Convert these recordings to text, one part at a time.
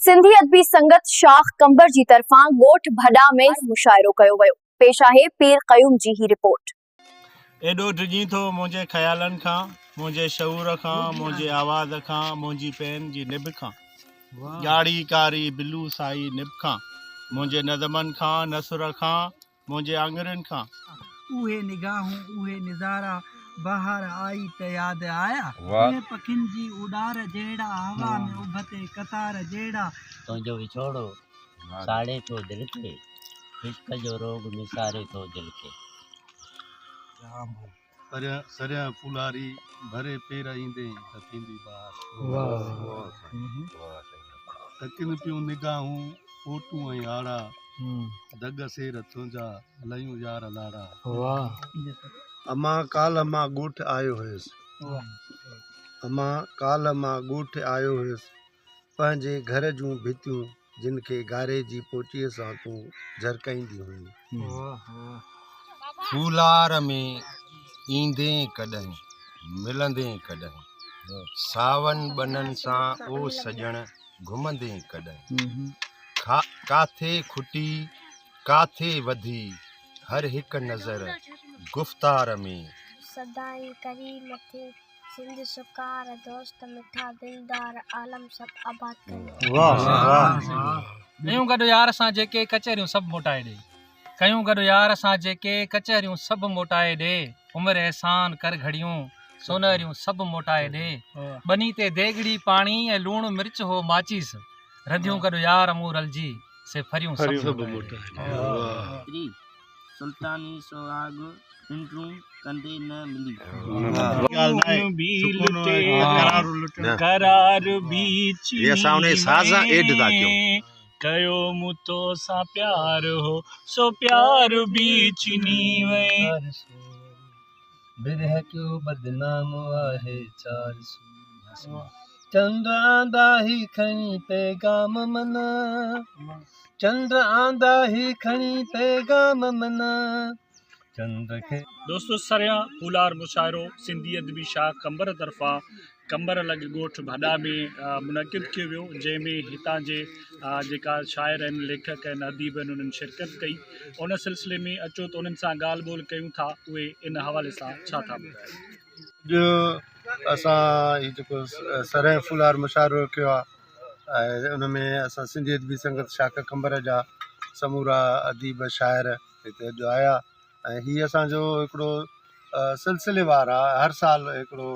سنڌي ادبي سنگت شاخ قمبر جي طرفان ڳوٺ ڀڏا ۾ مشاعرو ڪيو ويو. پيش آهي پير قيوم جي هي رپورٽ. ايڏو ڊڄين ٿو منهنجي خيالن کان، منهنجي شعور کان، منهنجي آواز کان، منهنجي پين جي نب کان، ڳاڙهي ڪاري بلو سائي نب کان، منهنجي نظمن کان، نثر کان، منهنجي آڱرين کان. اهي نگاهون اهي نظارا بهار آئي ته ياد آيا. اهي پکين جي اڏار جهڙا هوا ۾ اڀ تي قطار جهڙا. تنهنجو وڇوڙو ساڙي ٿو دل کي، عشق جو روڳ ميساري ٿو دل کي. پريان سريان ڦولاري ڀري پير ايندين ته ٿيندي بهار. تڪن پيون نگاهون اوٽون ۽ آڙا دڳ سير تنهنجا ليون يار لاڙا. امان ڪالهه مان ڳوٺ آيو هيس. امان ڪالهه مان ڳوٺ آيو هيس. پنهنجي گهر جون ڀتيون جن کي گاري جي پوچيء سان تون جهرڪائيندي هئين. ڦولار ۾ ايندين ڪڏهن، ملندين ڪڏهن، ساون ٻنن سان او سڄڻ گهمندين ڪڏهن، ڪاٿي کٽي ڪاٿي وڌي هر هڪ نظر گفتار ۾. سدائين ڪرين مٿي سنڌ سڪار دوست مٺا دلدار عالم سڀ آباد ڪريو. ڪيون گڏ يار سان جيڪي ڪچهريون سڀ موٽائي ڏي ڪيون گڏ يار سان جيڪي ڪچهريون سڀ موٽائي ڏي عمر احسان ڪر گهڙيون سونهريون سڀ موٽائي ڏي ٻني تي ديڳڙي پاڻي ۽ لوڻ مرچ هو ماچيس رڌيون گڏ يار مون رلجي سي ڦريون سڀ موٽائي ڏي. سلطاني سهاڳ ننڊون ڪندي نه ملي. ڪيو مون تو سان پيار هو سو پيار به ڇني وئين. برهه ڪيو بدنام آهي چار سو چنڊ آندا هي کڻي پيغام من چنڊ آندا هي کڻي پيغام من چنڊ کي. دوستو سرهيان ڦولار مشاعرو سنڌي ادبي شاخ قمبر طرفان قمبر لڳ ڳوٺ ڀڏا ۾ منعقد ڪيو ويو جنهن ۾ هتان جي جيڪا شاعر آهن ليکڪ آهن اديب آهن انهن شرڪت ڪئي ان سلسلي ۾ اچو ته انهن سان ڳالهه ٻولهه ڪيون ٿا اهي ان حوالي سان ڇا ٿا ٻڌائين. اڄ اسان هي جيڪو سرهه ڦولار مشاعرو رکيو آهي ۽ ان ۾ اسان سنڌي ادبي سنگت شاخ قمبر جا سمورا اديب شاعر هتي اڄ آيا ۽ هي اسانجو هڪڙو سلسليوار آهي هر سال هڪڙو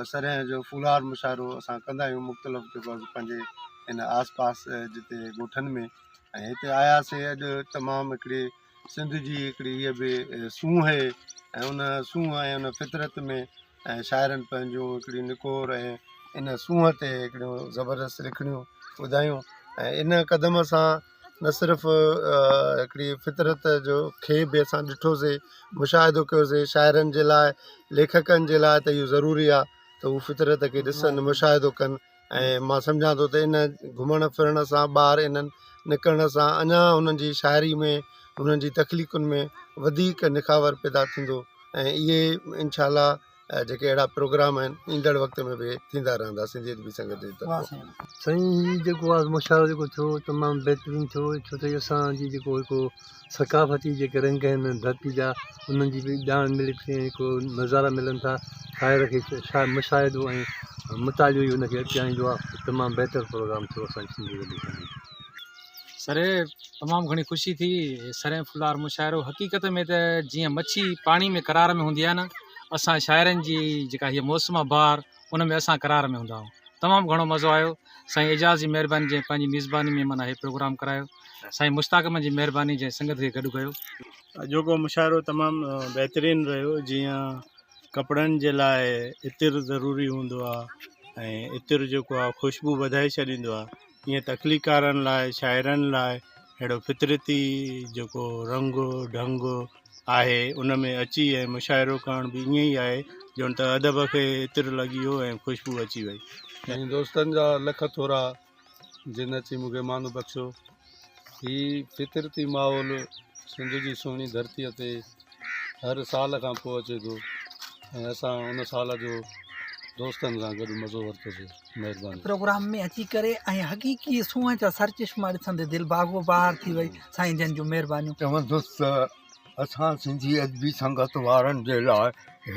سرهين جو ڦولار مشاعرو اسان ڪندا آهيون مختلف جيڪو آهي پنهنجي هن آس پاس جتي ڳوٺن ۾ ۽ هتي آياسي اڄ تمام هڪڙي سنڌ جي هڪڙي هيء به سونهن آهي ۽ ان سونهن ۽ ان فطرت ۾ ۽ شاعرن پنهنجون هڪڙي نڪور ۽ ان سونهن تي هڪڙيون زبردست لکڻيون ٻڌايون ۽ ان قدم سان نه صرف هڪڙي فطرت جو کي به اسان ڏٺوسي مشاهدو ڪيوسي شاعرن جي لاء ليکڪن جي لاء ته اهو ضروري آهي ته هو فطرت کي ڏسن مشاهدو ڪن ۽ مان سمجهان ٿو ته ان گهمڻ ڦرڻ سان ٻاهر انهن نڪرڻ سان اڃا انهن جي شاعري ۾ انهن جي تخليقن ۾ وڌيڪ نکاور پيدا ٿيندو ۽ اهي انشاء الله جيڪي اهڙا پروگرام آهن ايندڙ وقت ۾ به ٿيندا رهندا سنڌي ادبي سنگت جي طرفان. سائين هي جيڪو آز مشاعرو جيڪو ٿيو تمام بهترين ٿيو ڇو ته اسان جي جيڪو هڪ ثقافتي جيڪي رنگ آهن ڌرتي جا انهن جي به ڄاڻ ملي ٿي ۽ هڪ نظارا ملن ٿا شاعر کي مشاهدو ۽ مطالعو ئي ان کي اڳتي آڻيندو آهي تمام بهتر پروگرام ٿيو اسان جي سنڌي ادبي سنگت جو. سر تمام گهڻي خوشي ٿي سرهين ڦلار مشاعرو حقيقت ۾ ته جيئن مڇي پاڻي ۾ قرار ۾ هوندي آهي نه اسان شاعرن جي جيڪا هيء موسم آهي بهار ان ۾ اسان قرار ۾ هوندا آهيون تمام گهڻو مزو آيو سائين اعجاز جي مهرباني جنهن پنهنجي ميزباني ۾ معنيٰ هي پروگرام ڪرايو سائين مشتاق احمد جي مهرباني جنهن سنگت کي گڏ ڪيو. اڄوڪو مشاعرو تمام بهترين رهيو جيئن ڪپڙن جي لاء عطر ضروري هوندو آهي ۽ عطر جيڪو آهي خوشبو وڌائي ڇڏيندو آهي ائين تخليقڪارن لاء شاعرن لاء اهڙو فطرتي جيڪو رنگ ڍنگ آهي ان ۾ اچي ۽ مشاعرو ڪرڻ به ائين ئي آهي ڄڻ ته ادب کي عطر لڳي ويو ۽ خوشبو اچي وئي. سائين دوستن جا لک ٿورا جن اچي مون کي مان بخشيو. هي فطرتي ماحول سنڌ جي سهڻي ڌرتيء تي هر سال کان پوء اچي ٿو ۽ اسان ان سال جو دوستن سان گڏ مزو ورتوسي. مهرباني. پروگرام ۾ اچي ڪري ۽ حقيقي سونهن جا سرچشما ڏسندي دل باغ و بهار ٿي وئي سائين جن جون مهربانيون. چوندس ته اسان سنڌي ادبي سنگت وارن جي لاء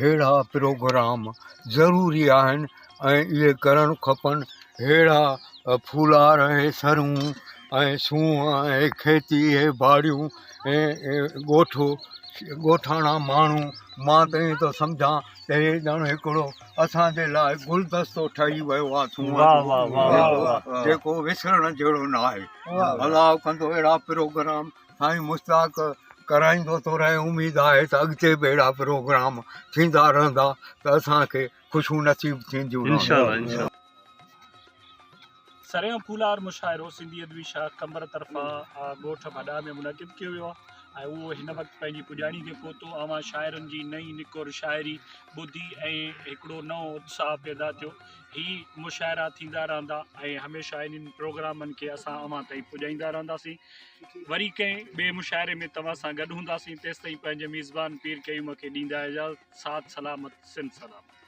ههڙا پروگرام ضروري آهن ۽ اهي ڪرڻ کپن ههڙا ڦولار ۽ سرون ۽ سونهن ۽ کيتي ۽ باڙيون ۽ ڳوٺ ڳوٺاڻا ماڻهو مان ته ائين ٿو سمجهان ته هي ڄڻ هڪڙو اسان جي لاء گلدستو ٺهي ويو آهي سونهن جيڪو وسرڻ جهڙو نه آهي الله ڪندو اهڙا پروگرام سائين مشتاق ڪرائيندو ٿو رهي اميد آهي ته اڳتي به اهڙا پروگرام ٿيندا رهندا ته اسان کي خوشيون نصيب ٿينديون رهنديون. سرهيان ڦولار مشاعرو سنڌي ادبي شاخ قمبر طرفان ڳوٺ ڀڏا ۾ منعقد ڪيو ويو آهي ۽ اهو هن وقت پنهنجي پڄاڻي کي پهتو. اوهان شاعرن جي نئين نڪور شاعري ٻڌي ۽ هڪڙو نئون اتساهه پيدا ٿيو. هي مشاعرا ٿيندا رهندا ۽ هميشه انهن پروگرامن کي اسان اوهان تائين پڄائيندا رهنداسين. وري ڪنهن ٻئي مشاعري ۾ توهان سان گڏ هونداسين تيستائين پنهنجي ميزبان پير قيوم کي ڏيندا اجازت. ساٿ سلامت سنڌ سلامت.